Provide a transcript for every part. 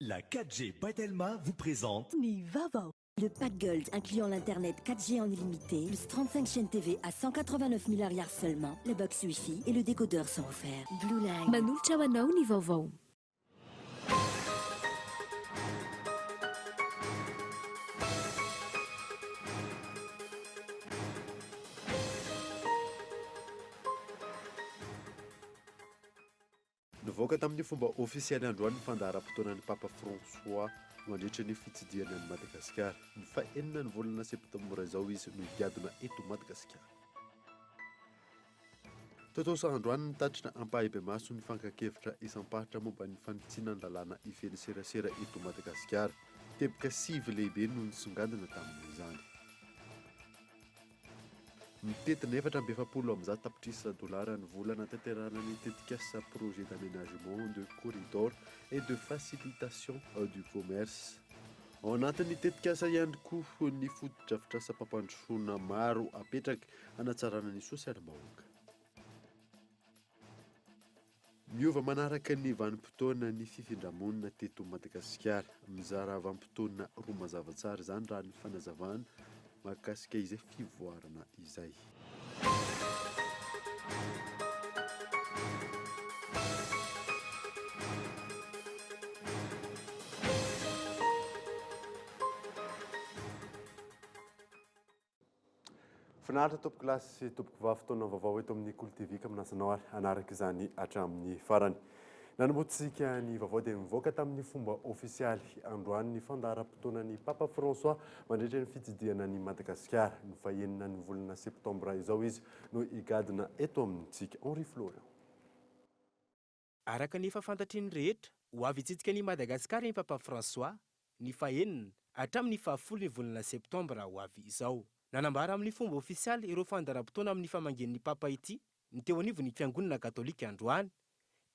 La 4G by Telma vous présente. Ny vaovao. Le pack Gold incluant l'internet 4G en illimité, plus 35 chaînes TV à 189 000 ariary seulement, la box Wi-Fi et le décodeur sont offerts. Blue Line. Manolotra ho anao ny vaovao. Nivoaka tamin'ny fomba ofisialy androany ny fandaharam-potoanan'ny Papa François mandritra ny fitsidihany an'i Madagasikara. Ny fahenina ny volana septambra izao izy no higadona eto Madagasikara. Tontosa androany ny tatitra ampahibemaso ny fankan-kevitra isam-paritra momba ny fanitsiana ny lalàna hifehy ny serasera eto Madagasikara. Teboka sivy lehibe no nisongadina tamin'izany. Mitentina 144 tapitrisa dolara ny vola nanatanterahana ny tetikasa Projet d'aménagement de corridor et de facilitation du commerce. Ao anatin'ny tetikasa ihany koa ny fotodrafitrasam-pampandrosoana maro apetraka hanatsarana ny sosialim-bahoaka. Miova manaraka ny vanim-potoana ny fifindra-monina teto Madagasikara. Mizara vanim-potoana roa mazava tsara izany raha ny fanazavana mahakasika izay fivoarana izay. Finaritra tompoko lahy sy tompoko vavy fotoana vaovao eto amin'ny Kolo TV ka manasa anao ary hanaraka izany hatramin'ny farany. Nanombohantsika ny vaovao dia nivoaka tamin'ny fomba ofisialy androany ny fandaharam-potoanan'ny Papa François mandritra ny fitsidihana an'i Madagasikara. Ny fahenina ny volana septambra izao izy no higadona eto amintsika. Henri Florian. Araka ny efa fantatry ny rehetra, ho avy hitsidika an'i Madagasikara i Papa François, ny fahenina hatramin'ny fahafolo ny volana septambra ho avy izao. Nanambara amin'ny fomba ofisialy ireo fandaharam-potoana amin'ny famangian'ny Papa ity ny teo anivon'ny Fiangonana Katolika androany,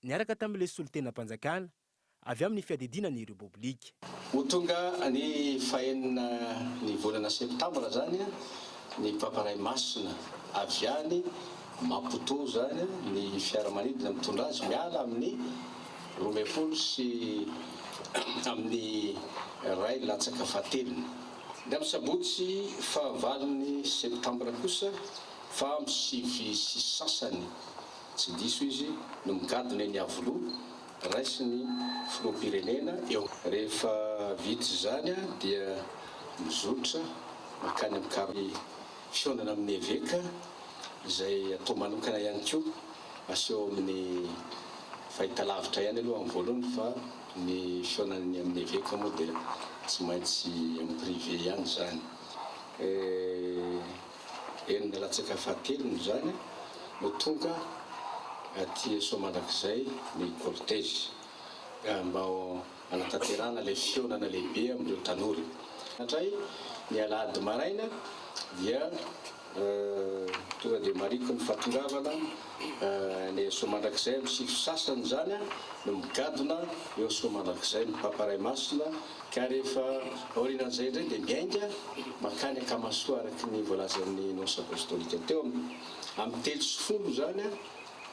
niaraka tamin'ilay solontenam-panjakana avy amin'ny fiadidiana ny Repoblika. Ho tonga ny fahenina ny volana septambra izany ny Papa Ray Masina avy any Maputo izany ny fiaramanidina mitondra azy miala amin'ny 12 sy amin'ny iray latsaka fahatelony. Ny amin'ny sabotsy fahavalon'ny septambra kosa fa amin'ny sivy sy sasany tsy diso izy no migadona eny Iavoloha Raisin'ny filoham-pirenena eo. Rehefa vita izany dia mizotra mankany amin'ny car fihaonana amin'ny eveka izay atao manokana ihany koa, aseho amin'ny fahitalavitra ihany aloha amin'ny voalohany fa ny fihaonany amin'ny eveka moa dia tsy maintsy en privé ihany izany. Enina latsaka fahatelony izany no tonga aty Soamandrakizay ny cortège mba hanatanterahana ilay fihaonana lehibe amin'ireo tanora. Indray ny alahady maraina dia tonga dia mariko ny fahatongavana any Soamandrakizay amin'ny sivy sasany izany no migadona eo Soamandrakizay ny Papa Ray Masina. Ka rehefa aorianan'izay indray dia miainga mankany Akamasoa araka ny voalazan'ny Nonce Apostolika teo. Amin'ny 3:10 izany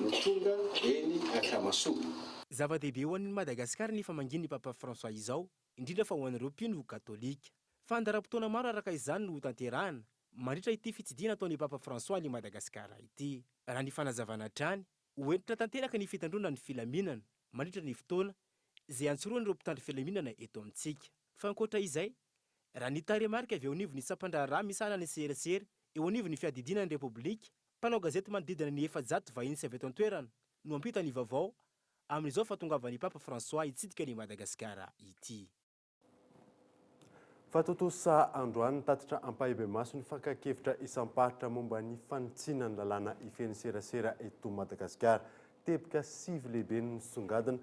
no tonga eny Akamasoa. Zava-dehibe ho an'i Madagasikara ny famangian'ny Papa François izao, indrindra fa ho an'ireo mpino katolika. Fandaharam-potoana maro araka izany no hotanterahana mandritra ity fitsidihana ataon'ny Papa François an'i Madagasikara ity. Raha ny fanazavana hatrany, ho hentitra tanteraka ny fitandroana ny filaminana mandritra ny fotoana izay antsorohan'ireo mpitandro filaminana eto amintsika. Fa ankoatra izay, raha ny tarehimarika avy eo anivon'ny sampandraharaha misahana ny serasera eo anivon'ny fiadidiana ny Repoblika, mpanao gazety manodidina ny 400 vahiny sy avy eto an-toerana no hampita ny vaovao amin'izao fahatongavan'ny Papa François hitsidika an'i Madagasikara ity. Fa tontosa androany ny tatitra ampahibemaso ny fakan-kevitra isam-paritra momba ny fanitsiana ny lalàna hifehy ny serasera eto Madagasikara. Teboka sivy lehibe no nisongadina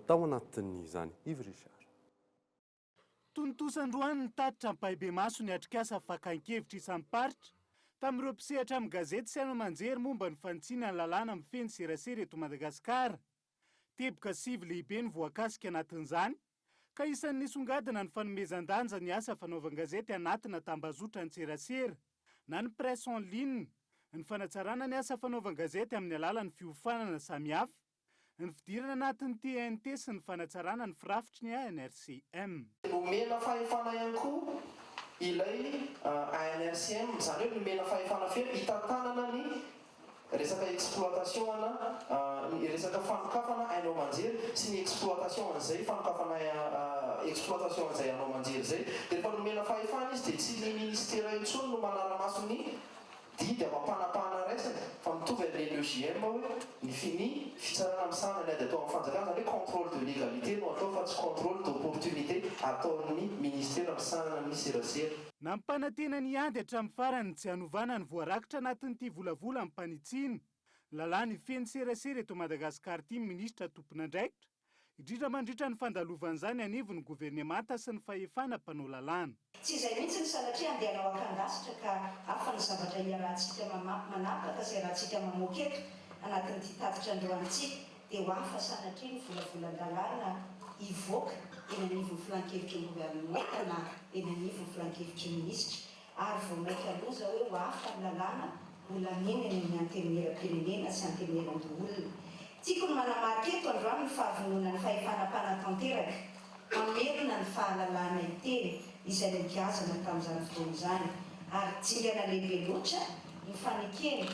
tao anatin'izany. Yves Richard. Tontosa androany ny tatitra ampahibemaso ny atrikasa fakan-kevitra isam-paritra tamin'ireo mpisehatra amin'ny gazety sy haino aman-jery momba ny fanitsiana ny lalàna mifehy ny serasera eto Madagasikara. Teboka sivy lehibe no voakasika anatin'izany ka isan'ny nisongadina ny fanomezan-danja ny asa fanaovan-gazety anatina tambazotran-tserasera na ny presse en ligne, ny fanatsarana ny asa fanaovan-gazety amin'ny alalan'ny fiofanana samihafa, ny fidirana anatin'ny TNT sy ny fanatsarana ny firafitry ny ANRCM. Nomena fahefana ihany koa ilay ANRCM, izany hoe nomena fahefana feno hitantanana ny resaka exploitation ana ny resaka fanokafana haino aman-jery sy ny exploitation an'izay fanokafana exploitation an'izay haino aman-jery izay. Dia rehefa nomena fahefana izy dia tsy ny ministera intsony no manara-maso ny didy amam-panapahana raisiny fa mitovy amin'ny LEJM hoe ny fini fitsarana misahana ny ady atao amin'ny fanjakana, izany hoe contrôle de légalité no atao fa tsy contrôle d'opportunité ataon'ny ministera misahana ny serasera. Nampanantena ny hiady hatramin'ny farany tsy hanovana ny voarakitra anatin'ity volavolam-panitsiana lalàna mifehy ny serasera eto Madagasikara ity ny minisitra tompon'andraikitra, indrindra mandritra ny fandalovan'izany anivon'ny governemanta sy ny fahefana mpanao lalàna. Tsy izay mihitsy ny sanatria andeha hanao akangasitra ka hafa ny zavatra iarahantsika manapaka sy iarahantsika mamoaka eto anatin'ity tatitra androany ity dia ho hafa sanatria ny volavolan-dalàna hivoaka eny anivon'ny filankevitry ny governemanta na eny anivon'ny filankevitry ny minisitra ary vao mainka loza hoe ho hafa ny lalàna ho laniana eny amin'ny Antenimierampirenena sy Antenimierandoholona. Tiako ny manamarika eto androany ny fahavononan'ny fahefana mpanatanteraka hamerina ny fahalalahana hiteny izay nogiazana tamin'izany fotoana izany ary dingana lehibe loatra ny fanekena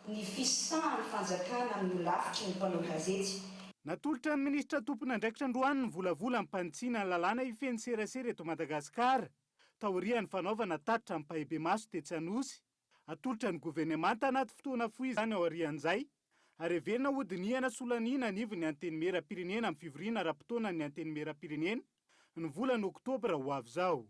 ny fisintahan'ny fanjakana amin'ny holafitry ny mpanao gazety. Natolotra ny minisitra tompon'andraikitra androany ny volavolam-panitsiana ny lalàna hifehy ny serasera eto Madagasikara, taorian'ny fanaovana tatitra ampahibemaso tetsy Anosy. Atolotra ny governemanta anaty fotoana fohy izany aorian'izay, ary heverina hodinihana sy holaniana anivon'ny Antenimierampirenena amin'ny fivoriana ara-potoanan'ny Antenimierampirenena ny volana oktobra ho avy izao.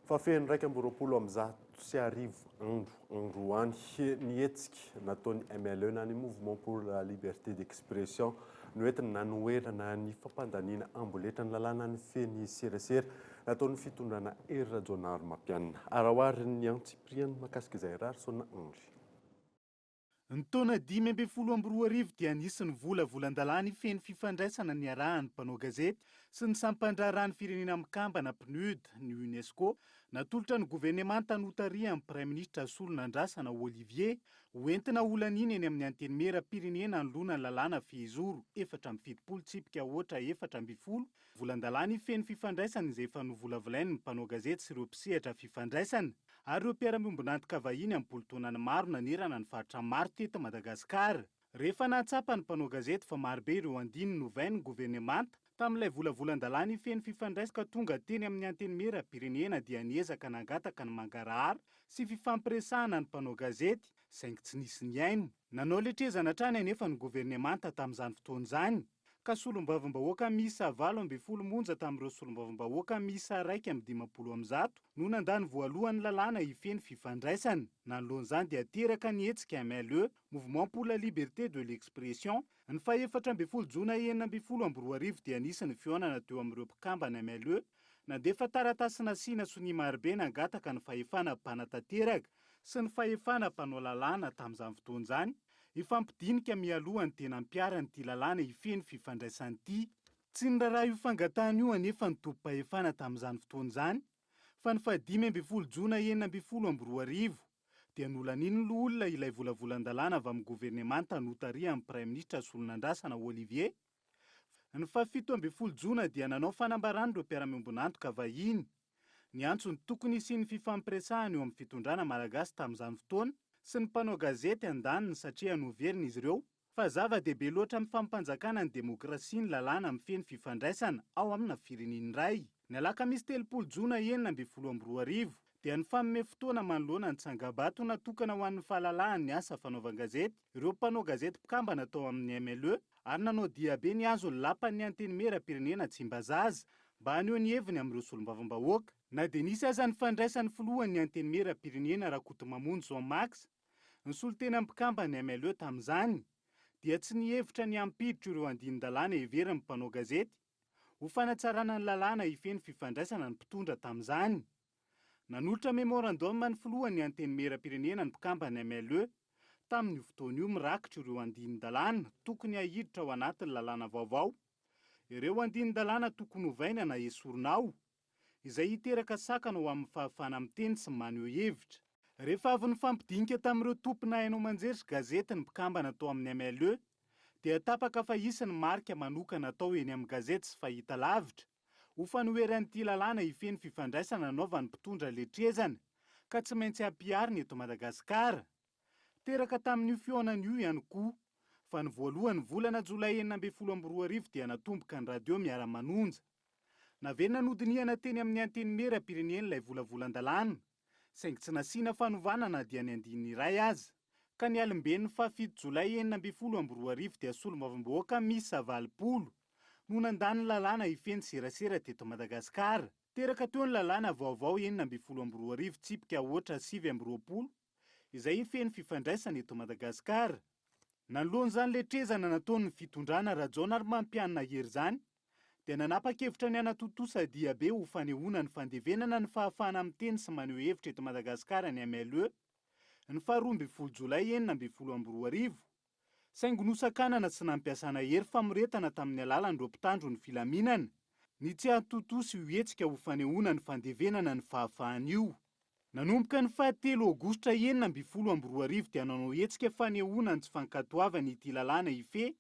Fahafeno 1121 andro androany ny hetsika nataon'ny MLE na ny Mouvement pour la Liberté d'Expression noentina nanoherana ny fampandaniana amboletra ny lalàna mifehy ny serasera nataon'ny fitondrana Hery Rajaonarimampianina. Araho ary ny antsipiriany mahakasika izay Raharison Andry. Ny taona 2015 dia nisy ny volavolan-dalàna hifehy ny fifandraisana niarahan'ny mpanao gazety sy ny sampan-draharahan'ny Firenena Mikambana, PNUD, ny Unesco, natolotra ny governemanta notarihan'ny Praiminisitra Solonandrasana Olivier ho entina holaniana eny amin'ny Antenimierampirenena anoloana ny lalàna fehizoro 74 tsipika aotra 14 volan-dalàna hifehy ny fifandraisana izay efa novolavolain'ny mpanao gazety sy ireo mpisehatra fifandraisana ary ireo mpiara-miombon'antoka vahiny am-polo taonany maro nanerana ny faritra maro teto Madagasikara. Rehefa nahatsapa ny mpanao gazety fa marobe ireo andininy novain'ny governemanta tamin'ilay volavolan-dalàna hifehy ny fifandraisana ka tonga teny amin'ny Antenimierampirenena dia niezaka nangataka ny mangarahara sy fifampiresahana ny mpanao gazety saingy tsy nisy nihaino. Nanao letrezana hatrany anefa ny governemanta tamin'izany fotoana izany ka solombavambahoaka miisa 18 monja tamin'ireo solombavambahoaka miisa 151 no nandany voalohany lalàna hifehy ny fifandraisana. Nanoloana izany dia teraka ny hetsika MLE, Mouvement pour la Liberté de l'Expression. Ny faha-14 jona 2016 dia nisy ny fihaonana teo amin'ireo mpikambana MLE nandefa taratasy nasiana sonia marobe nangataka ny fahefana mpanatanteraka sy ny fahefana mpanao lalàna tamin'izany fotoana izany hifampidinika mialoha ny tena ampiharana ity lalàna hifehy ny fifandraisana ity. Tsy niraharaha io fangatahana io anefa ny tompom-pahefana tamin'izany fotoana izany fa ny faha-15 jona 2016 dia nolanian'ny loholona ilay volavolan-dalàna avy amin'ny governemanta notarihan'ny praiminisitra Solonandrasana Olivier. Ny faha-17 jona dia nanao fanambarana ireo mpiara-miombon'antoka vahiny niantso ny tokony hisian'ny fifampiresahana eo amin'ny fitondrana malagasy tamin'izany fotoana sy ny mpanao gazety andaniny satria noheverina izy ireo fa zava-dehibe loatra amin'ny fampanjakana ny demokrasia ny lalàna mifehy ny fifandraisana ao amina firenena iray. Ny alakamisy 30 jona 2016 dia nifanome fotoana manoloana ny tsangambato natokana ho an'ny fahalalahan'ny asa fanaovan-gazety ireo mpanao gazety mpikambana tao amin'ny MLE ary nanao diabe nihazo ny lapan'ny Antenimierampirenena Tsimbazaza mba haneho ny heviny amin'ireo solombavambahoaka. Na dia nisy aza ny fandraisan'ny filohan'ny Antenimierampirenena Rakotomamonjy Jean Max, ny solontena mpikambana MLE tamin'izany, dia tsy nihevitra ny hampiditra ireo andinin-dalàna heverin'ny mpanao gazety ho fanatsarana ny lalàna hifehy ny fifandraisana ny mpitondra tamin'izany. Nanolotra memorandum ny filohan'ny Antenimierampirenena ny mpikambana MLE tamin'io fotoana io mirakitra ireo andinin-dalàna tokony hahiditra ao anatin'ny lalàna vaovao, ireo andinin-dalàna tokony hovaina na esorina ao, izay hiteraka sakana ho amin'ny fahafahana miteny sy maneho hevitra. Rehefa avy nifampidinika tamin'ireo tompona haino aman-jery sy gazety ny mpikambana tao amin'ny MLE, dia tapaka fa hisy ny marika manokana atao eny amin'ny gazety sy fahitalavitra ho fanoheran'ity lalàna hifehy ny fifandraisana nanaovan'ny mpitondra letrezana ka tsy maintsy ampiharina eto Madagasikara. Teraka tamin'io fihaonana io ihany koa fa ny voalohan'ny volana jolay 2016 dia natomboka ny radio Miara-manonja. Naverina nodinihana teny amin'ny Antenimierampirenena ilay volavolan-dalàna saingy tsy nasiana fanovana na dia ny andininy iray aza, ka ny alimben'ny fahafito jolay 2016 dia solombavambahoaka miisa 80 no nandany ny lalàna hifehy ny serasera teto Madagasikara. Teraka teo ny lalàna vaovao 2016 tsipika aotra 29 izay hifehy ny fifandraisana eto Madagasikara. Nanoloana izany letrezana nataon'ny fitondrana Rajaonarimampianina Hery izany dia nanapa-kevitra ny hanatontosa diabe ho fanehoana ny fandevenana ny fahafahana miteny sy maneho hevitra eto Madagasikara ny MLE ny faharoa ambin'ny folo jolay 2016, saingy nosakanana sy nampiasana hery famoretana tamin'ny alalan'ireo mpitandro ny filaminana ny tsy hahatontosa io hetsika ho fanehoana ny fandevenana ny fahafahana io. Nanomboka ny fahatelo aogositra 2016 dia nanao hetsika fanehoana ny tsy fankatoavana ity lalàna hifehy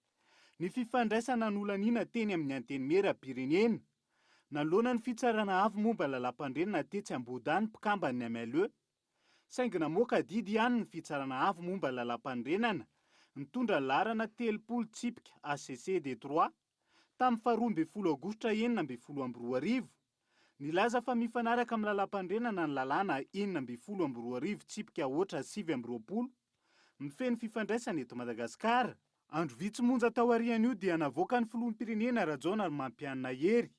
ny fifandraisana nolaniana teny amin'ny Antenimierampirenena. Nanoloana ny Fitsarana Avo momba ny Lalàmpandrenana tetsy Ambohidahy ny mpikamban'ny MLE. Saingy namoaka didy ihany ny Fitsarana Avo momba ny Lalàmpanorenana nitondra ny laharana 30 tsipika HCC de trois tamin'ny faharoa ambin'ny folo aogositra 2016, nilaza fa mifanaraka amin'ny Lalàmpanorenana ny lalàna 2016 tsipika aotra 29 mifehy ny fifandraisana eto Madagasikara. Andro vitsy monja taorian'io dia navoaka ny filoham-pirenena Rajaonarimampianina Hery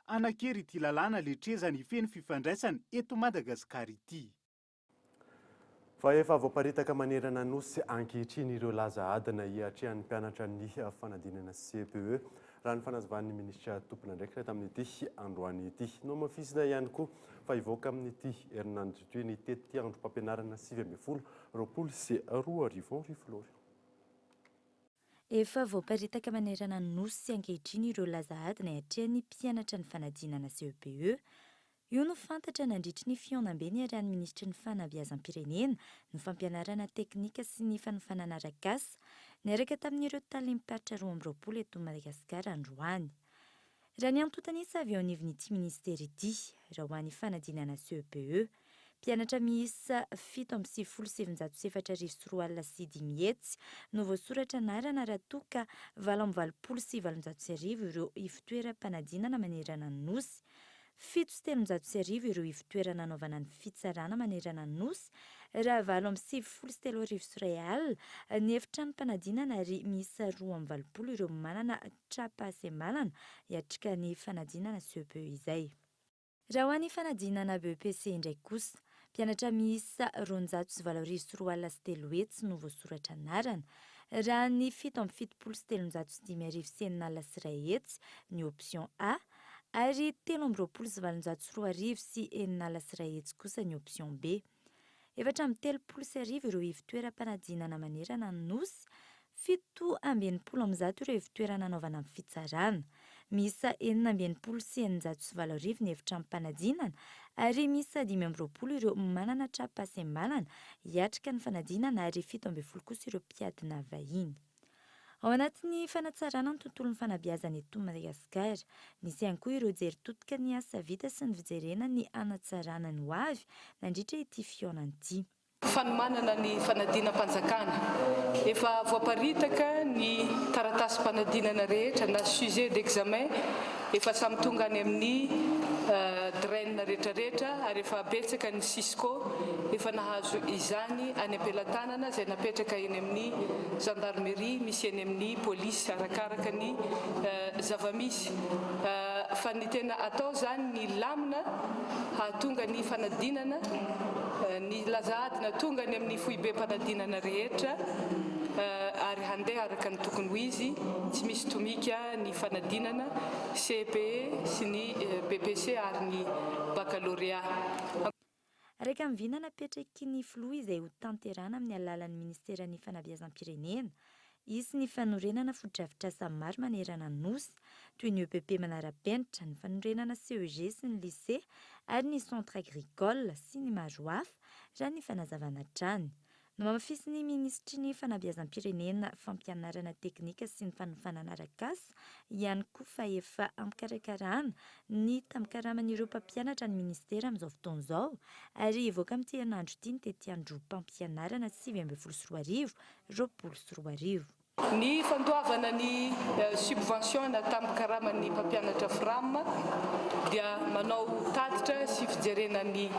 hanan-kery ity lalàna letrezana hifehy ny fifandraisana eto Madagasikara ity. Fa efa voaparitaka manerana nosy ankehitriny ireo laza adina hiatrehan'ny mpianatra ny fanadinana CPE, raha ny fanazavan'ny minisitra tompon'andraikitra tamin'ity androany ity. Nohamafisina ihany koa fa hivoaka amin'ity herinandro ity ny tetiandrom-pampianarana 2019 2020. Henri Florian. Efa voaparitaka manerana ny nosy ankehitriny ireo laza adina hiatrehan'ny mpianatra ny fanadinana CEPE. Io no fantatra nandritry ny fihaonambe niarahan'ny minisitry ny Fanabeazam-pirenena, ny fampianarana teknika sy ny fanofanana arak'asa, niaraka tamin'ireo talem-paritra 22 eto Madagasikara androany. Raha ny antontan'isa avy eo anivon'ity minisitera ity, raha ho an'ny fanadinana CEPE, mpianatra miisa 1997 200 no voasoratra anarana raha toa ka 1888 ireo ivotoeram-panadinana manerana ny Nosy. 1307 ireo ivotoerana anaovana ny fitsarana manerana ny Nosy, raha 3198 ny efitranom-panadinana ary miisa 82 ireo manana tra-pahasembanana hiatrika ny fanadinana CEPE izay. Raha ho an'ny fanadinana BEPC indray kosa, mpianatra miisa 208 200 no voasoratra anarana, raha ny 377 501 ny option A, ary 223 206 kosa ny option B. 1034 ireo ivotoeram-panadinana manerana ny Nosy, 167 ireo ivotoerana anaovana ny fitsarana. Miisa 666 ny efitranom-panadinana ary miisa 25 ireo manana tra-pahasembanana hiatrika ny fanadinana ary 17 kosa ireo mpiadina vahiny. Ao anatin'ny fanatsarana ny tontolon'ny fanabeazana eto Madagasikara, nisy ihany koa ireo jery todika ny asa vita sy ny fijerena ny hanatsarana ny hoavy nandritra ity fihaonana ity. Fanomanana ny fanadinam-panjakana. Efa voaparitaka ny taratasim-panadinana rehetra na sujet d'examen efa samy tonga any amin'ny DREN rehetrarehetra ary efa betsaka ny Cisco efa nahazo izany any am-pelatanana izay napetraka eny amin'ny gendarmerie misy eny amin'ny polisy arakaraka ny zava-misy fa ny tena atao izany ny lamina hahatonga ny fanadinana ny laza adina tonga any amin'ny foibem-panadinana rehetra ary handeha araka ny tokony ho izy tsy misy tomika ny fanadinana CEPE sy ny BEPC ary ny Baccalauréat. Araka ny vina napetraky ny filoha izay ho tanterahana amin'ny alalan'ny minisiteran'ny Fanabeazam-pirenena, hisy ny fanorenana fotodrafitrasa maro manerana ny Nosy, toy ny EPP manara-penitra, ny fanorenana CEG sy ny lycée ary ny centre agricole sy ny maro hafa, raha ny fanazavana hatrany. Nohamafisin'ny minisitry ny Fanabeazam-pirenena, Fampianarana teknika sy ny fanofanana arak'asa ihany koa fa efa ampikarakarana ny tambin-karaman'ireo mpampianatra ny minisitera amin'izao fotoana izao ary hivoaka amin'ity herinandro ity ny tetiandrom-pampianarana 2019 2020. Ny fandoavana ny subvention na tambin-karaman'ny mpampianatra Fram dia manao tatitra sy fijerena ny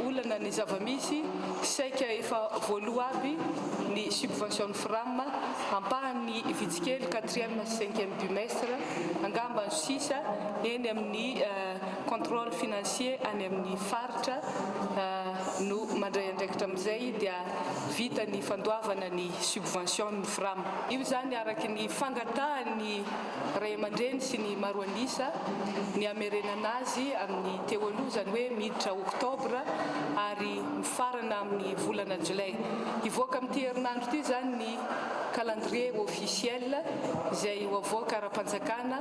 olana ny zava-misy, saika efa voaloa aby ny subvention ny Fram, ampahany vitsy kely, quatrième sy cinquième bimestre angamba no sisa eny amin'ny contrôle financier any amin'ny faritra no mandray andraikitra amin'izay dia vita ny fandoavana ny subvention ny fram. Io izany araky ny fangatahan'ny ray aman-dreny sy ny maro an'isa ny hamerenana azy amin'ny teo aloha, izany hoe miditra oktobra ary mifarana amin'ny volana jolay. Hivoaka amin'ity herinandro ity izany ny calendrier officiel izay ho avoaka ara-panjakana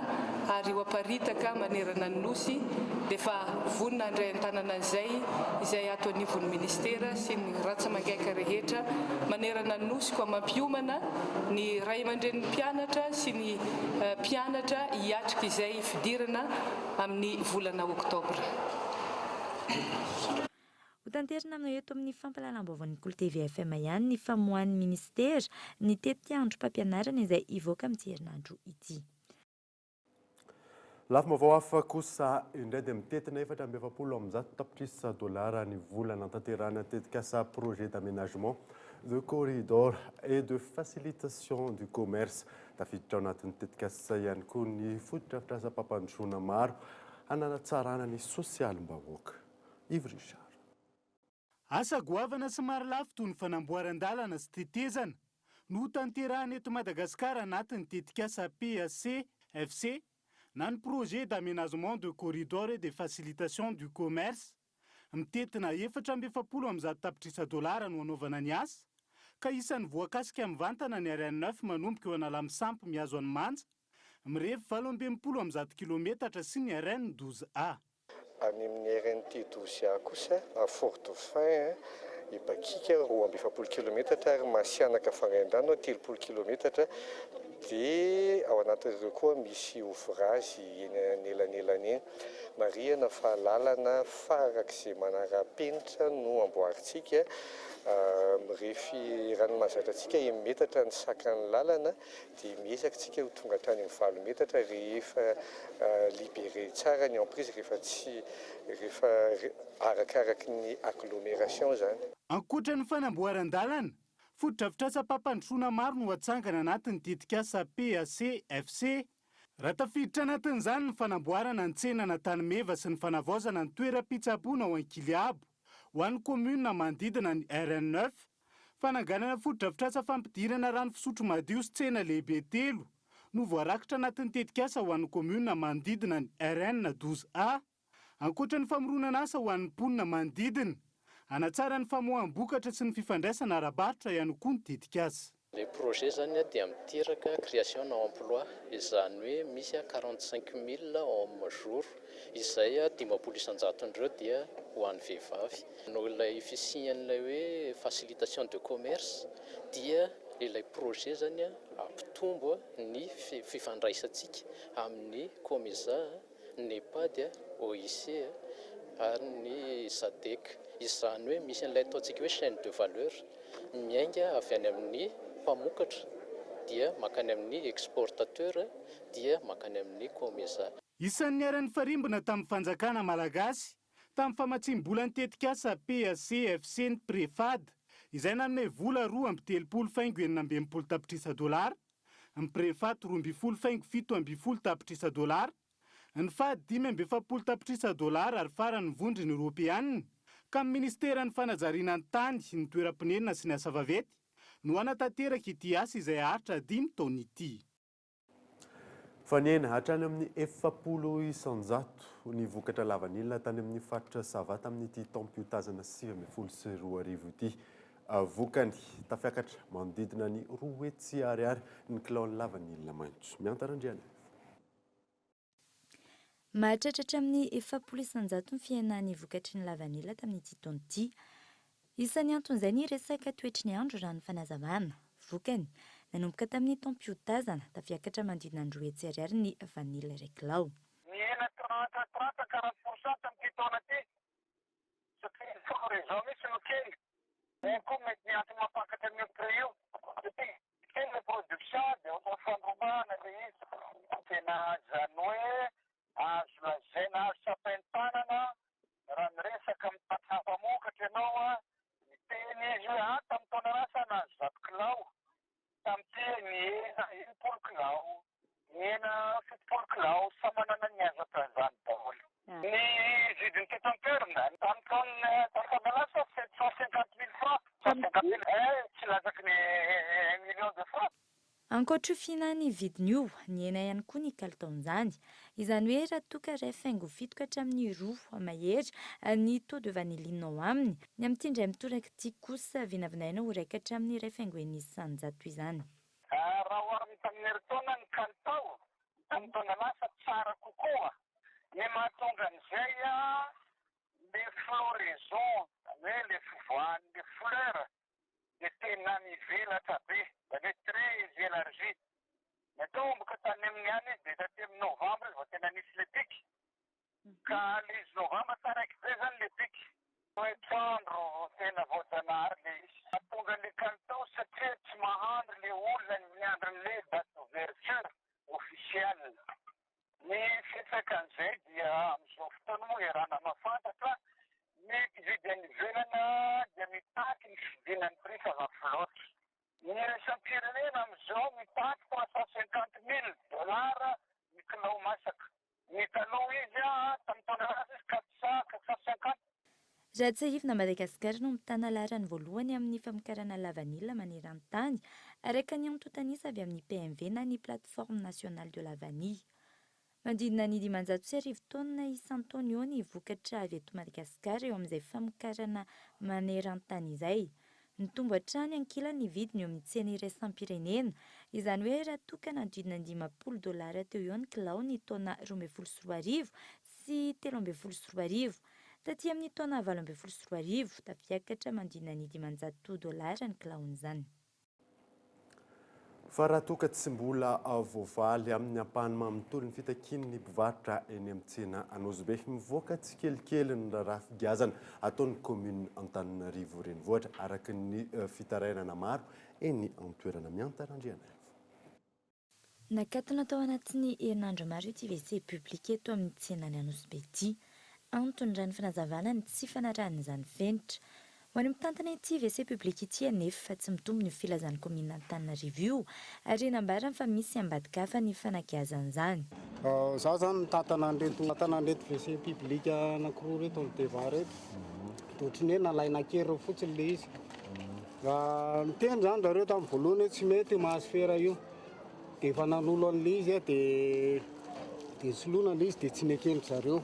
ary ho aparitaka manerana ny Nosy dia efa vonona handray an-tanana an'izay izay ato anivon'ny Ministera sy ny rantsa-mangaika rehetra manerana ny Nosy koa mampiomana ny ray aman-drenin'ny mpianatra sy ny mpianatra hiatrika izay fidirana amin'ny volana oktobra. Hotanterina aminao eto amin'ny fampahalalam-baovaon'ny Kolo TV FM ihany ny famoahan'ny Minisitera ny tetiandrom-pampianarana izay hivoaka amin'ity herinandro ity. Lafim-baovao hafa kosa indray dia mitentina 144 tapitrisa dolara ny vola nanatanterahana tetikasa projet d'aménagement de corridor et de facilitation du commerce. Tafiditra ao anatin'ny tetikasa ihany koa ny fotodrafitrasam-pampandrosoana maro hananatsarana ny sosialim-bahoaka. Yves Richard. Asa goavana sy marolafy toy ny fanamboaran-dalana sy tetezana no hotanterahina eto Madagasikara anatin'ny tetikasa PAC FC na ny Projet d'aménagement de corridor et de facilitation du commerce. Mitentina 144 tapitrisa dolara no hanaovana ny asa, ka isan'ny voakasika mivantana ny RN neuf manomboka eo Analamisampy mihazo an'i Manja, mirefy 168 kilometatra sy ny RN 12 A. Any amin'ny RNT 12 A kosa, Fort Dauphin, Ibakika, 42 kilometatra ary Masianaka Vangaindrano, 30 kilometatra. Dia ao anatin'ireo koa misy ouvrage eny anelanelany eny. Marihana fa lalana farak'izay manara-penitra no amboarintsika. Mirefy raha ny mahazatra antsika enimetatra ny sakan'ny lalana. dia miezaka tsika ho tonga hatrany amin'ny valo metatra rehefa libéré tsara ny emprise rehefa tsy rehefa arakaraky ny agglomération zany. Ankoatra ny fanamboaran-dalana, fotodrafitrasam-pampandrosoana maro no hatsangana anatin'ny tetikasa PACFC. Raha tafiditra anatin'izany ny fanamboarana ny tsenan'Antanimeva sy ny fanavaozana ny toeram-pitsaboana ao Ankiliabo ho an'ny kaominina manodidina ny RN neuf, Fananganana fotodrafitrasa fampidirana rano fisotro madio sy tsena lehibe telo no voarakitra anatin'ny tetikasa ho an'ny kaominina manodidina ny RN 12 A. Ankoatra ny famoronana asa ho an'ny mponina manodidina, hanatsara ny famoaham-bokatra sy ny fifandraisana ara-barotra ihany koa ny tetikasa. Ilay projet zany dia miteraka création na emploi, izany hoe misy 45 mille hommes jour, izay 50 isan-jaton'ireo dia ho an'ny vehivavy. Noho ilay fisian'ilay hoe facilitation de commerce dia ilay projet zany hampitombo ny fifandraisantsika amin'ny COMESA, NEPAD, OIC ary ny SADC. Izany hoe misy an'ilay ataontsika hoe chaîne de valeur miainga avy any amin'ny mpamokatra dia mankany amin'ny exportateur dia mankany amin'ny COMESA. Isan'ny niara-nifarimbona tamin'ny fanjakana malagasy tamin'ny famatsiam-bola ny tetikasa PACFC ny Prefad, izay nanome vola 32.66 tapitrisa dolara, ny Prefat 12.17 tapitrisa dolara, ny FAD 45 tapitrisa dolara ary farany ny Vondrona Eoropeanina, ka ny Ministeran'ny fanajariana ny tany, ny toeram-ponenana sy ny asa vaventy no hanatanteraka ity asa izay haharitra dimy taona ity. Fa nihena hatrany amin'ny 40% ny vokatra lavanila tany amin'ny faritra Sava tamin'ity taom-piotazana 2019 ity. Vokany, tafiakatra manodidina ny 200 ariary ny kilaon'ny lavanila maitso. Mianta Randrianaivo. Mahatratra hatramin'ny 40% ny fihenan'ny vokatry ny lavanila tamin'ity taona ity. Isan'ny anton'izay ny resaka toetry ny andro raha ny fanazavana. Vokany, nanomboka tamin'ny taom-piotazana, tafiakatra manodidina ny 200 ariary ny vanila iray kilao. Nihena 30 30 40 pourcent tamin'ity taona ity satria ny floraison mihitsy no kely. Iny koa mety ny antony mampakatra an'io prix io satria kely le production dia ohatran'ny fandrombahana le izy. Tena izany hoe azo lazaina azo tsapain-tanana raha miresaka amin'ny tantsaha mpamokatra ianao an, miteny izy hoe ah tamin'ny taona lasa aho nahazo 100 kilao, tamin'ity nihena 60 kilao, nihena 70 kilao, samy manana ny azo atao izany daholo. Ny vidiny teto an-toerana, tamin'ny taona tamin'ny taona lasa 750 mille francs, 150 mille, eh tsy latsaky ny un million de francs. Ankoatra io fihinan'ny vidiny io, nihena ihany koa ny kalitaon'izany. Izany hoe raha toa ka iray faingo fito ka hatramin'ny roa mahery ny taux de vanilline ao aminy, ny amin'ity indray mitoraka ity kosa vinavinaina ho iray ka hatramin'ny iray faingo enina isan-jato izany. Raha oharina tamin'ny herintaona ny kalitao tamin'ny taona lasa tsara kokoa. Ny mahatonga an'izay le floraison, izany hoe le fivoahan'le fleur dia tena mivelatra be, izany hoe très élargi. Natomboka tany amin'ny any izy dia taty amin'ny novambra izy vao tena nisy le pic. Ka le izy novambra taraiky be zany le pic. Toetr'andro tena voajanahary le izy. Mahatonga le kalitao satria tsy mahandry le olona ny miandry an'le date d'ouverture officielle. Ny fiantraikan'izay dia amin'izao fotoana moa iarahana mahafantatra, ny mpividy any ivelana dia mitaky ny fidinan'ny prix fa lafo loatra. Ny iraisam-pirenena amin'izao mitaky 350 mille dollars ny kilao masaka. Ny taloha izy tamin'ny taona lasa izy 400, 450. Raha tsiahivina, Madagasikara no mitana laharany voalohany amin'ny famokarana lavanila maneran-tany, araka ny antontan'isa avy amin'ny PMV na ny Plateforme Nationale de la Vanille. Manodidina ny 1500 taonina isan-taona eo ny vokatra avy eto Madagasikara eo amin'izay famokarana maneran-tany izay. Mitombo hatrany ankilany ny vidiny eo amin'ny tsena iraisam-pirenena, izany hoe raha toa ka nanodidina ny 50 dolara teo eo ny kilao ny taona 2012 sy 2013. Taty amin'ny taona 2018, tafiakatra manodidina ny 500 dolara ny kilaon'izany. Fa raha toa ka tsy mbola voavaly amin'ny ampahany manontolo ny fitakian'ny mpivarotra eny amin'ny tsena Anosibe, mivoaka tsikelikely ny raharaha figiazana ataon'ny kaominina Antananarivo Renivohitra, araka ny fitarainana maro eny an-toerana. Mianta Randrianaivo. Nakatona tao anatin'ny herinandro maro ity WC public eto amin'ny tsenan'i Anosibe ity. Antony, raha ny fanazavana, ny tsy fanarahan'izany fenitra. Ho an'ny mpitantana ity WC public ity anefa, tsy mitombina io filazan'ny kaominina Antananarivo io, ary nambarany fa misy ambadika hafa ny fanagiazan'izany. Za zany mitantana an'ireto mitantana an'ireto WC public anankiroa ireto amin'ny Deva ireto. Dia ohatran'ny hoe nalaina an-keriny fotsiny ilay izy. Niteny zany zareo tamin'ny voalohany hoe tsy mety io Mahasfera io. Dia efa nanolo an'ilay izy aho dia dia nisoloina ilay izy dia tsy neken-dry zareo.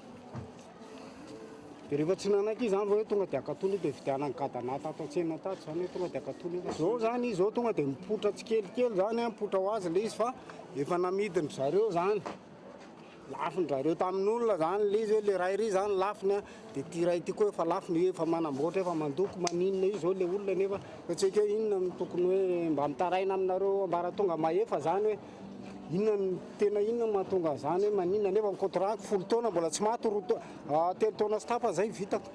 Dia rehefa tsy nanaiky izy zany vao hoe tonga dia akatony io dia vidianan'ny gadana tato an-tsena tato zany hoe tonga dia akatony io. Zao zany izy zao tonga dia mipoitra tsikelikely zany an, mipoitra ho azy ilay izy fa efa namidin-dry zareo zany. Lafon-dRareo tamin'olona zany le izy hoe le ray ry zany lafony a, de ty ray ty koa efa lafony, io efa manamboatra efa mandoko maninona io zao le olona nefa fa tsy haiko hoe inona no tokony hoe mba mitaraina aminareo ambaratonga mahefa zany hoe inona no tena inona no mahatonga an'izany hoe maninona nefa ny contrat-ko folo taona mbola tsy maty roa taona telo taona sy tapany zay vitako.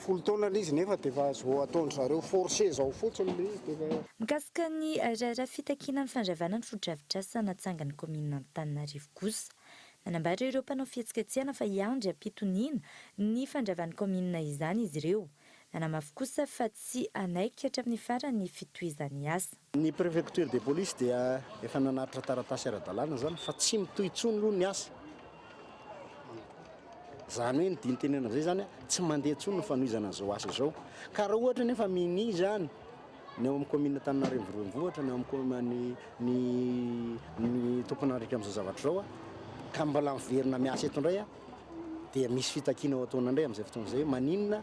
Folo taona ilay izy nefa dia efa zo ataon-dry zareo forcé zao fotsiny ilay izy dia efa. Mikasika ny raharaha fitakiana ny fandravana ny fotodrafitrasa natsangan'ny kaominina Antananarivo kosa, nanambara ireo mpanao fihetsiketsehana fa hiandry am-pitoniana ny fandravan'ny kaominina izany izy ireo. Nanamafy kosa fa tsy hanaiky hatramin'ny farany ny fitohizan'ny asa. Ny préfecture de police dia efa nanatitra taratasy ara-dalàna izany fa tsy mitohy intsony aloha ny asa. Izany hoe ny dinin-tenenana amin'izay izany tsy mandeha intsony ny fanohizana an'izao asa izao. Ka raha ohatra nefa minia izany ny ao amin'ny kaominina Antananarivo Renivohitra, ny ao amin'ny ny ny tompon'andraikitra amin'izao zavatra izao ka mbola miverina miasa eto indray dia misy fitakiana ho ataona indray amin'izay fotoana izay hoe maninona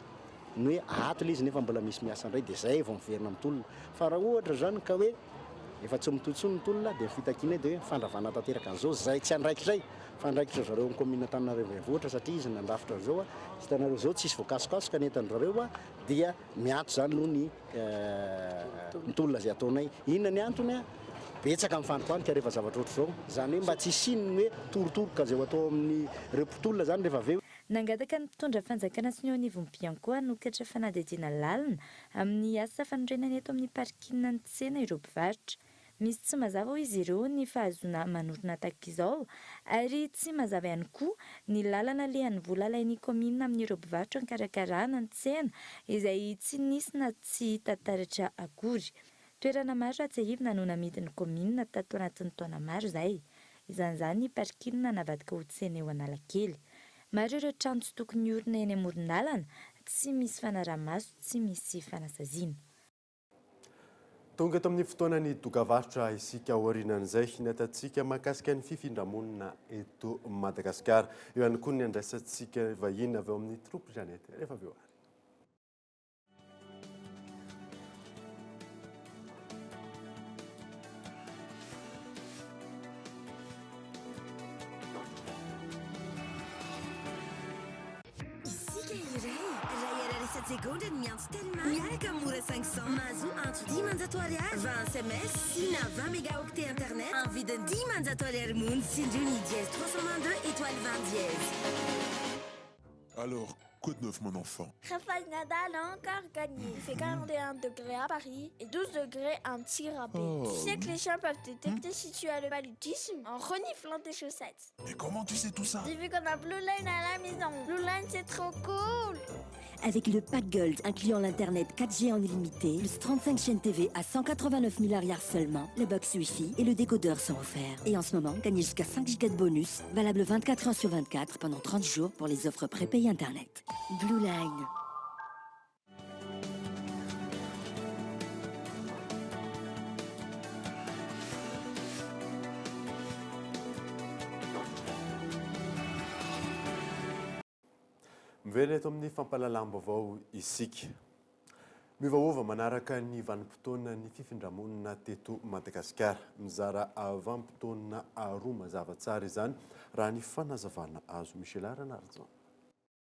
ny hoe ato ilay izy nefa mbola misy miasa indray dia izay vao miverina mitolona. Fa raha ohatra izany ka hoe. Efa tsy mitohy intsony ny tolona dia ny fitakianay dia hoe fandravana tanteraka an'izao izay tsy andraikitray fa andraikitry ry zareo amin'ny kaominina Antananarivo Renivohitra satria izy no nandrafitra an'izao. Hitanareo izao tsisy voakasokasoka ny entan-dry zareo dia miato izany aloha ny ny tolona izay ataonay. Inona ny antony? Betsaka ny fandropanika rehefa zavatra ohatr'izao. Izany hoe mba tsy hisian'ny hoe torotoroka izay ho atao amin'ireo mpitolona izany rehefa avy eo. Nangataka ny mpitondra fanjakana sy ny eo anivon'ny Bianco hanokatra fanadihadiana lalina amin'ny asa fanorenana eto amin'ny parking ny tsena ireo mpivarotra. Misy tsy mazava hoy izy ireo ny fahazoana manorina tahaka izao ary tsy mazava ihany koa ny lalana alehan'ny vola alain'ny kaominina amin'ireo mpivarotra ankarakarana ny tsena izay tsy nisy na tsy hita taratra akory. Toerana maro raha tsiahivina no namidin'ny kaominina tato anatin'ny taona maro izay. Izany ny parking navadika ho tsena eo Analakely. Maro ireo trano tsy tokony hiorina eny amoron-dalana, tsy misy fanaraha-maso, tsy misy fanasaziana. Tonga eto amin'ny fotoanan'ny dokavarotra isika aorianan'izay ny atantsika mahakasika ny fifindramonina eto Madagasikara. Eo ihany koa ny andraisantsika vahiny avy ao amin'ny Troupe Jeannette rehefa avy eo ary. Isika iray, iray ariary isan-tsegondra ny miantso Telma miaraka amin'ny Mora 500. Mahazo antso 500 ariary, 20 sms sy na 20 mégaoctets internet amin'ny vidiny 500 ariary monja. Tsindrio ny dièse 322 étoile 20 dièse. Alors, quoi de neuf mon enfant? Rafael Nadal a encore gagné. Il fait 41 degrés à Paris et 12 degrés à Antsirabe. Oh. Tu sais que les chiens peuvent détecter si tu as le paludisme en reniflant tes chaussettes. Mais comment tu sais tout ça? J'ai vu qu'on a Blue Line à la maison. Blue Line, c'est trop cool! Avec le pack Gold incluant l'internet 4G en illimité, plus 35 chaînes TV à 189 000 ariary seulement, la box Wi-Fi et le décodeur sont offerts. Et en ce moment, gagnez jusqu'à 5 gigas de bonus, valable 24 heures sur 24 pendant 30 jours pour les offres prépayées internet. Blue Line. Miverina eto amin'ny fampahalalam-baovao isika. Miovaova manaraka ny vanim-potoanan'ny fifindramonina teto Madagasikara. Mizara vanim-potoana roa mazava tsara izany raha ny fanazavana azo. Michela Ranarijaona.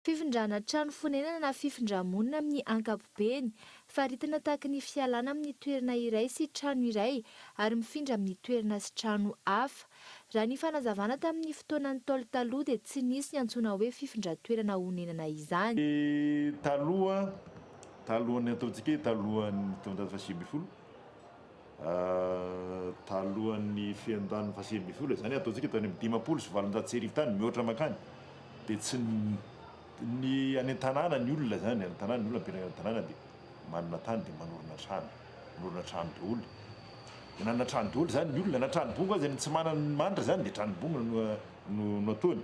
Fifindrana trano fonenana na fifindra-monina amin'ny ankapobeny. Faritana tahaka ny fialana amin'ny toerana iray sy trano iray ary mifindra amin'ny toerana sy trano hafa. Raha ny fanazavana tamin'ny fotoanan'ny Ntaolo taloha dia tsy nisy ny antsoina hoe fifindran-toerana honenana izany. Taloha, talohan'ny ataontsika hoe talohan'ny taonjato faha-19, Talohan'ny fiandohan'ny faha-19, izany hoe ataontsika tany amin'ny 1850 tany, mihoatra mankany, dia tsy ny any an-tanàna ny olona izany, any an-tanàna ny olona mipetraka any an-tanàna dia manana tany dia manorina trano, manorina trano daholo. Dia nanana trano daholo izany ny olona, na trano bongo aza ny tsy manana mandry izany dia trano bongo no no no ataony.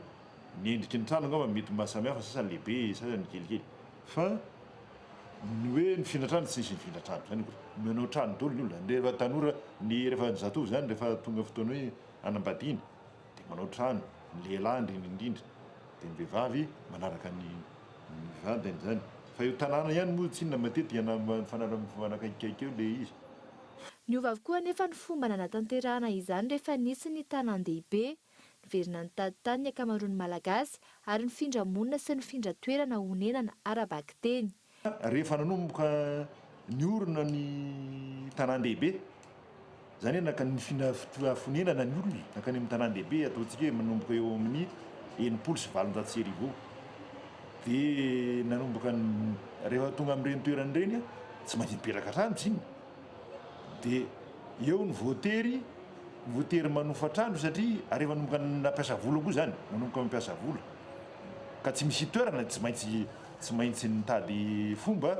Ny endriky ny trano angamba mety mba samihafa, sasany lehibe, sasany kelikely. Fa Ny hoe nifindra trano tsy nisy nifindra trano zany akory. Manao trano daholo ny olona. Ny rehefa tanora, ny rehefa ny zatovo zany rehefa tonga fotoana hoe hanambadiana dia manao trano, ny lehilahy indrindra indrindra, dia ny vehivavy manaraka ny ny vadiny zany. Fa eo tanàna ihany moa tsinona matetika na mifanara-mifanakaikikaiky eo le izy. Niova avokoa anefa ny fomba nanatanterahana izany rehefa nisy ny tanàn-dehibe. Niverina nitady tany ny ankamaroan'ny Malagasy ary nifindra monina sy nifindra toerana honenana ara-bakiteny. Rehefa nanomboka niorina ny tanàn-dehibe, izany hoe nankany nifindra fonenana ny olona nankany amin'ny tanàn-dehibe, ataontsika hoe manomboka eo amin'ny 1860 eo, dia nanomboka rehefa tonga amin'ireny toerana ireny, tsy maintsy mipetraka hatrany tsinona. Dia eo no voatery voatery manofa trano satria ary efa nanomboka nampiasa vola koa izany, manomboka mampiasa vola ka tsy misy itoerana tsy maintsy tsy maintsy nitady fomba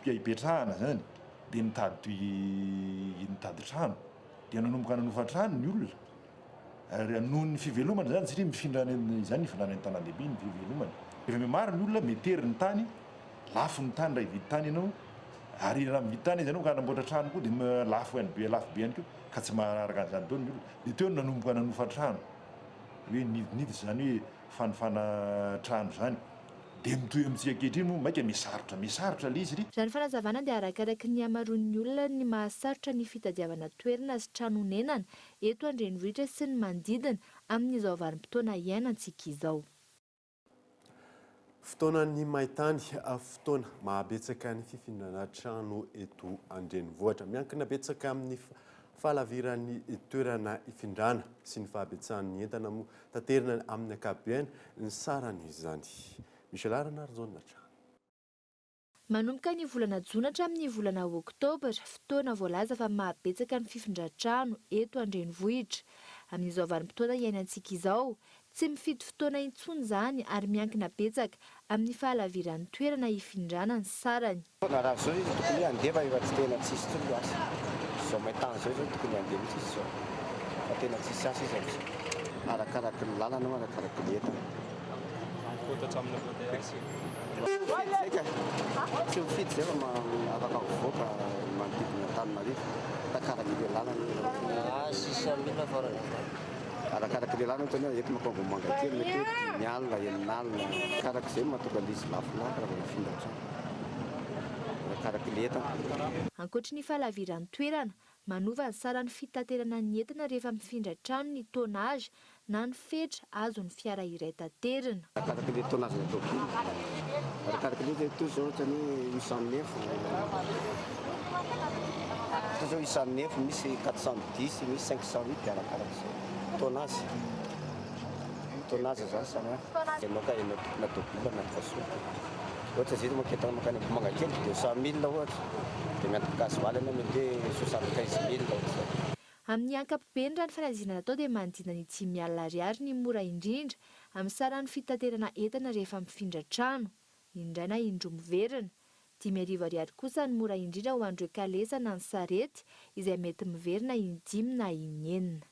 hipetrahana izany dia nitady nitady trano dia nanomboka nanofa trano ny olona Ary noho ny fivelomana izany satria mifindra any amin'ny izany nifindrana any an-tanàn-dehibe ny fivelomana. Rehefa mihamaro ny olona, mitery ny tany, lafo ny tany raha hividy tany ianao, ary raha mividy tany izy ianao ka hanamboatra trano koa dia lafo ihany be lafo be ihany koa ka tsy maharaka an'izany daholo ny olona. Dia teo no nanomboka nanofa trano, hoe nidiniditra izany hoe fanofana trano izany. Dia mitohy amintsika ankehitriny moa mainka mihasarotra mihasarotra ilay izy ry. Raha ny fanazavana dia arakaraky ny hamaroan'ny olona ny mahasarotra ny fitadiavana toerana sy trano honenana eto an-drenivohitra sy ny manodidina amin'izao vanim-potoana iainantsika izao. Fotoanan'ny maintany, fotoana mahabetsaka ny fifindrana trano eto an-drenivohitra. Miankina betsaka amin'ny fahalaviran'ny toerana ifindrana sy ny fahabetsahan'ny entana moa taterina amin'ny ankapobeny ny saran'izany. Michel Rainarijaona hatrany. Manomboka ny volana jona hatramin'ny volana oktobra, fotoana voalaza fa mahabetsaka ny fifindran-trano eto an-drenivohitra. Amin'izao vanim-potoana iainantsika izao, tsy mifidy fotoana intsony izany ary miankina betsaka amin'ny fahalaviran'ny toerana hifindrana ny sarany. Raha zao izy tokony hoe handeha fa efa tsy tena tsisy intsony ny asa. Zao maintany zao zao tokony handeha mihitsy izy zao fa tena tsisy asa izy amizao. Arakaraky ny lalana io arakaraky ny entana. Ankoatra hatramin'ny embouteillage. Mifidy zay ka. Tsy mifidy zay fa afaka mivoaka manodidina Antananarivo. Arakaraky le lalana io. Ah, 600 mille farany ambany. Arakaraky le lalana ohatra hoe eto mankao Ambohimangakely mety hoe dimy alina, enina alina. Arak'izay no mahatonga le izy lafolafo raha vao mifindra trano. Arakaraky le entana. Ankoatry ny fahalaviran'ny toerana, manova ny saran'ny fitaterana ny entana rehefa mifindra trano ny tonnage na ny fetra azon'ny fiara iray taterina. Arakaraka ilay tonnage ny tôbily. Arakaraka ilay izy toy izao ohatra ny hoe 809, toy izao 809, misy 410, misy 508 dia arakaraka izay. Tonnage. Tonnage izany samy hafa. Ianao ka ianao tompona tôbily miantoka solika. Ohatra izay manko entana mankany Ambohimangakely 200 000 ohatra dia miantoka gasoil ianao mety hoe 75 000 ohatra izay. Amin'ny ankapobeny raha ny fanadinana atao dia manodidina ny 50 alina ariary ny mora indrindra amin'ny saran'ny fitaterana entana rehefa mifindra trano, indray na indroa miverina. 5000 ariary kosa ny mora indrindra ho an'ireo kalesa na ny sarety izay mety miverina in-dimy na in-enina.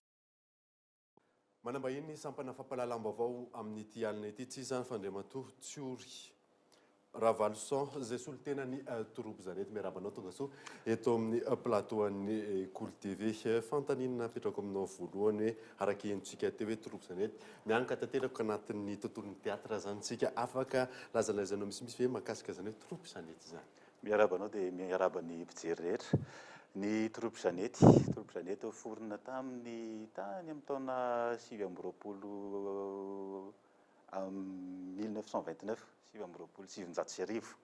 Manambahiny ny sampana fampahalalam-baovao amin'ity alina ity tsy izany fa Andriamatoa Tsiory Ravaloson izay solontenan'ny Troupe Zanety. Miarahaba anao tongasoa eto amin'ny plateau an'ny Kolo TV. Fanontaniana napetrako aminao voalohany hoe araka henontsika teo hoe Troupe Zanety mianka tanteraka anatin'ny tontolon'ny teatra izany isika. Afaka lazalazainao misimisy ve mahakasika izany hoe Troupe Zanety izany? Miarahaba anao dia miarahaba ny mpijery rehetra. Ny Troupe Zanety, Troupe Zanety niforona tamin'ny tany amin'ny taona 29 1929, 1929.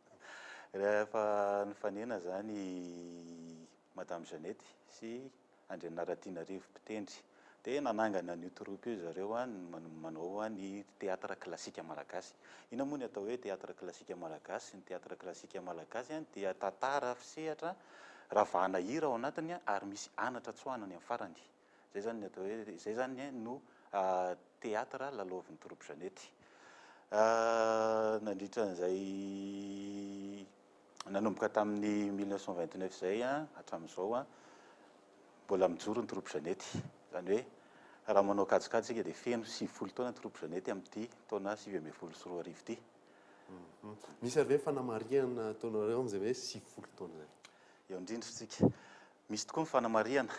Rehefa nifanena izany i Madame Jeannette sy Andrianaratianarivo mpitendry dia nanangana an'io troupe io zareo manao ny théâtre classique malagasy. Inona moa ny atao hoe théâtre classique malagasy? Ny théâtre classique malagasy dia tantara fisehatra ravahana hira ao anatiny ary misy anatra tsoahina any amin'ny farany. Izay izany ny atao hoe, izay izany no théâtre lalaovin'ny troupe Jeannette. Nandritra an'izay Nanomboka tamin'ny 1929 izay hatramin'izao, mbola mijoro ny Troupe Jeannette. Izany hoe raha manao kajikajy isika dia feno 90 taona ny Troupe Jeannette amin'ity taona 2019 ity. Misy ary ve fanamarihana ataonareo amin'izay hoe 90 taona izay? Eo indrindra isika. Misy tokoa ny fanamarihana.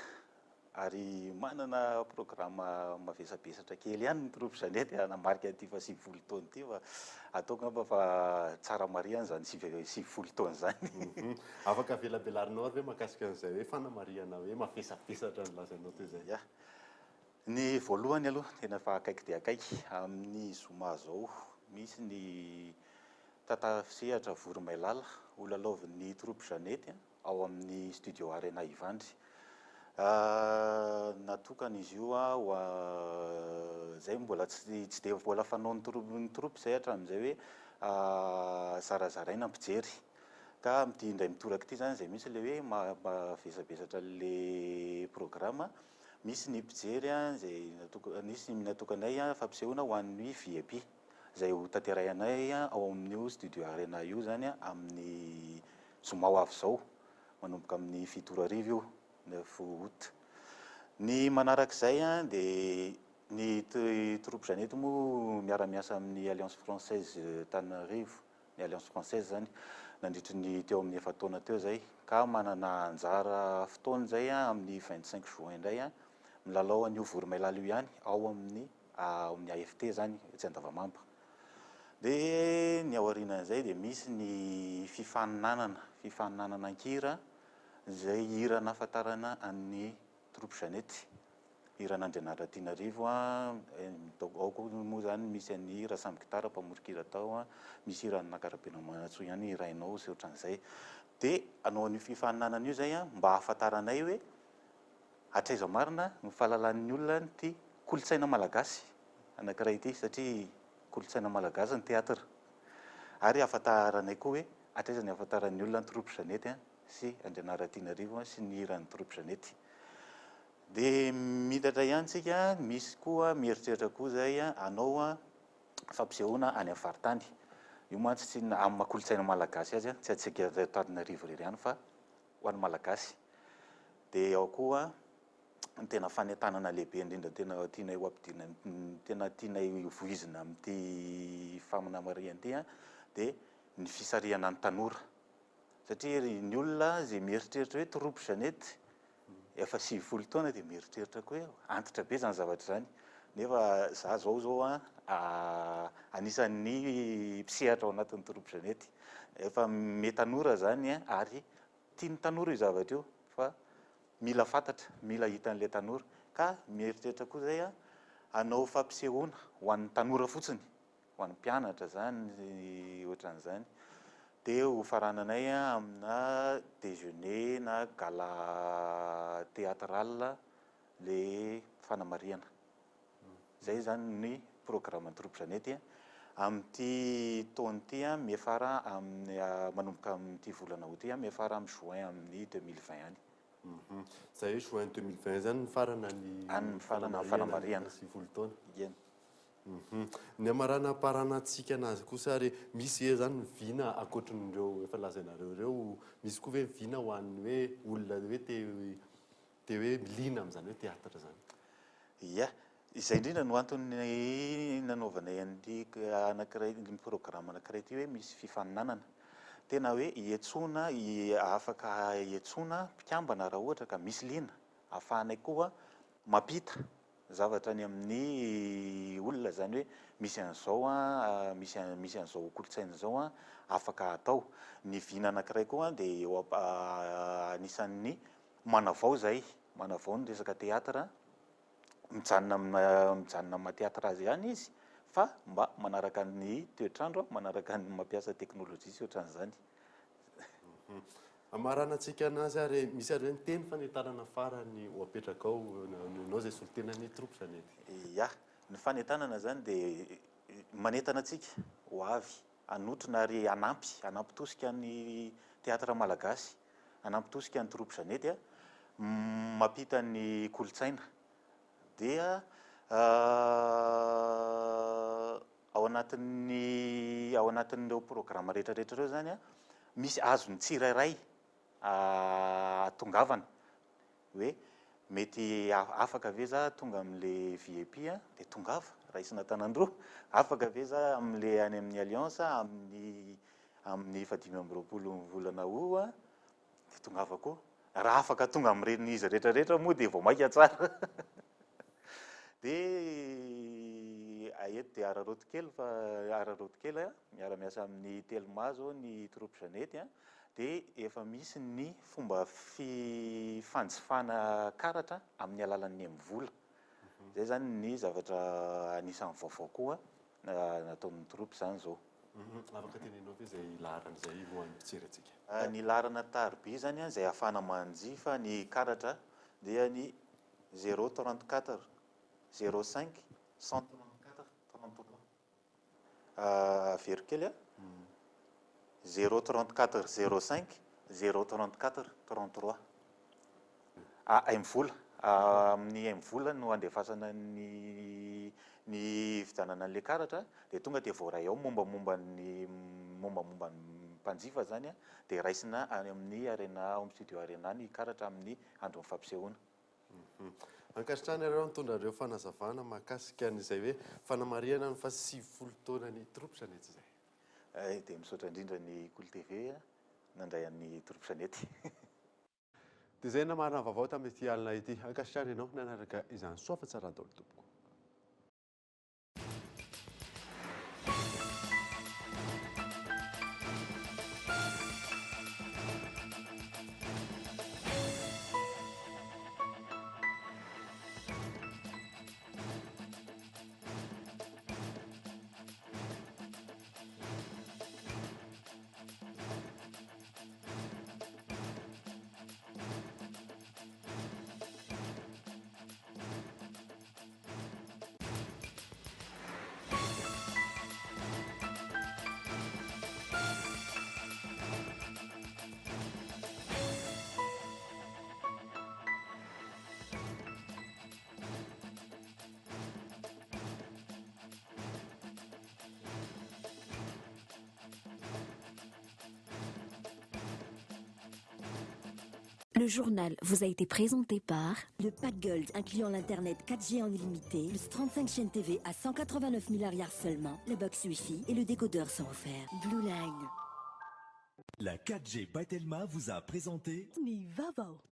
Ary manana programa mavesabesatra kely ihany ny troupe Jeannette hanamarika an'ity faha 90 taona ity fa ataoko angamba fa tsara marihana izany 90 taona izany. Afaka velabelarinao ary ve mahakasika an'izay hoe fanamarihana hoe mavesabesatra nolazainao teo izay? Ya. Ny voalohany aloha tena efa akaiky dia akaiky, amin'ny zoma izao misy ny tantara fisehatra Voromailala holalaovin'ny troupe Jeannette. ao amin'ny Studio Arena Ivandry. Natokana izy io ho izay mbola tsy tsy dia mbola fanaon'ny troupe ny troupe izay hatramin'izay hoe zarazaraina mpijery. Ka amin'ity indray mitoraka ity izany izay mihitsy ilay hoe mahavesabesatra an'ilay programa. Misy ny mpijery izay natoka- nisy ny natokanay fampisehoana ho an'ny VIP izay ho tanterahinay ao amin'io Studio Arena io izany amin'ny Zoma ho avy izao, manomboka amin'ny fito ora hariva io, neuf août. Ny manarak'izay dia ny troupe Jeannette moa miara-miasa amin'ny Alliance Française Antananarivo, ny Alliance Française izany, nandritry ny teo amin'ny efa-taona teo izay, ka manana anjara fotoana izay amin'ny 25 juin indray, milalao an'io Voromailala io ihany ao amin'ny ao amin'ny AFT izany, etsy Andavamamba. Dia ny aorianan'izay dia misy ny fifaninanana, fifaninanana an-kira izay hira nahafantarana an'ny Troupe Jeannette, hiran'Andrianarina Tianarivo, ao koa moa izany misy an'i Rasamy Gitara mpamoron-kira tao, misy hiran'i Naka Rabenamanantsoa ihany hirainao sy ohatran'izay. Dia hanao an'io fifaninanana io izay mba hahafantaranay hoe hatraiza marina ny fahalalan'ny olona an'ity kolontsaina malagasy anankiray ity satria kolontsaina malagasy ny théâtre. Ary ahafantaranay koa hoe hatraiza ny ahafantaran'ny olona ny troupe Jeannette sy Andrianaratianarivo sy ny hiran'ny troupe Jeannette. Dia miitatra ihany tsika, misy koa mieritreritra koa izay hanao fampisehoana any amin'ny faritany. Io mantsy tsy amin'ny maha kolontsaina malagasy azy, tsy antsika eto Antananarivo irery ihany fa ho an'ny Malagasy. Dia ao koa ny tena fanentanana lehibe indrindra tena tianay ho ampidirina, tena tianay voizina amin'ity faminamarihana ity dia ny fisarihana ny tanora. Satria ry ny olona izay mieritreritra hoe troupe Jeannette efa 90 taona dia mieritreritra koa hoe antitra be izany zavatra izany. Nefa za zao zao an, anisan'ny mpisehatra ao anatin'ny troupe Jeannette. Efa miha tanora izany ary tian'ny tanora io zavatra io fa mila fantatra, mila hitan'ilay tanora. Ka mieritreritra koa izay an, hanao fampisehoana ho an'ny tanora fotsiny, ho an'ny mpianatra izany, ohatran'izany. Dia ho farananay amina déjeuner na gala théâtral ilay fanamarihana. Izay izany ny programan'ny Troupe Jeannette amin'ity taona ity miafara amin'ny manomboka amin'ity volana août ity miafara amin'ny juin amin'ny 2020 any. Izay hoe juin 2020 izany mifarana ny Any mifarana ny fanamarihana. 90 taona. Eny. Ny hamaranam-paranantsika anazy kosa ary misy ve izany ny vina ankoatrin'ireo efa lazainareo ireo, misy koa ve ny vina ho an'ny hoe olona hoe te te hoe liana amin'izany hoe théâtre izany? Ia, izay indrindra no antony nanaovanay an'ity anankiray, ny programme anankiray ity hoe misy fifaninanana. Tena hoe hiantsoana, afaka hiantsoana mpikambana raha ohatra ka misy liana, ahafahanay koa mampita zavatra any amin'ny olona izany hoe misy an'izao an, misy misy an'izao kolontsaina izao an, afaka atao. Ny vina anankiray koa dia eo anisan'ny manavao izay, manavao ny resaka théâtre, mijanona amina mijanona amin'ny maha théâtre azy ihany izy fa mba manaraka ny toetr'andro, manaraka ny mampiasa teknolojia sy ohatran'izany. Hamaranantsika anazy ary misy ary ve ny teny fanentanana farany ho apetrakao ianao izay solontenan'ny troupe Jeannette? Ya, ny fanentanana izany dia manentana antsika ho avy hanotrona ary hanampy, hanampy tosika ny théâtre malagasy, hanampy tosika ny troupe Jeannette mampita ny kolontsaina dia Ao anatin'ny ao anatin'ireo programa rehetra rehetra ireo izany an, misy azon'ny tsirairay ahatongavana hoe mety afaka ve za tonga amin'le VIP an, dia tongava, raisina an-tanan-droa, afaka ve za amin'le any amin'ny Alliance amin'ny amin'ny faha 25 ny volana août an, dia tongava koa. Raha afaka tonga amin'ireny izy rehetra rehetra moa dia vao mainka tsara. Dia eto dia araraoty kely fa araraoty kely a, miara-miasa amin'ny Telma zao ny troupe Jeannette a, dia efa misy ny fomba fanjifana karatra amin'ny alalan'ny MVola. Izay zany ny zavatra anisan'ny vaovao koa nataon'ny troupe izany izao. Afaka teneninao ve izay laharana izay ho an'ny mpijery antsika? Ny laharana tariby izany izay ahafahana manjifa ny karatra dia ny 0 34 05 134 33. Averiko kely a. 0 34 05 0 34 33. MVola, amin'ny MVola no andefasana ny ny hividianana an'ilay karatra dia tonga dia voaray ao mombamomba ny mombamomba ny mpanjifa izany dia raisina any amin'ny Arena ao amin'ny studio Arena ny karatra amin'ny andron'ny fampisehoana. Ankasitrahana ianareo nitondra ireo fanazavana mahakasika an'izay hoe fanamarihana ny faha 90 taonan'ny troupe Jeannette izay. Dia misaotra indrindra ny Kolo TV nandray an'ny troupe Jeannette. Dia izay namarana vaovao tamin'ity alina ity. Ankasitrahana ianao nanaraka izany. Soa fa tsara daholo tompoko. Le journal vous a été présenté par le Pack Gold incluant l'internet 4G en illimité, plus 35 chaînes TV à 189 000 ariary seulement, la box Wi-Fi et le décodeur sont offerts. Blue Line. La 4G by Telma vous a présenté Ny vaovao.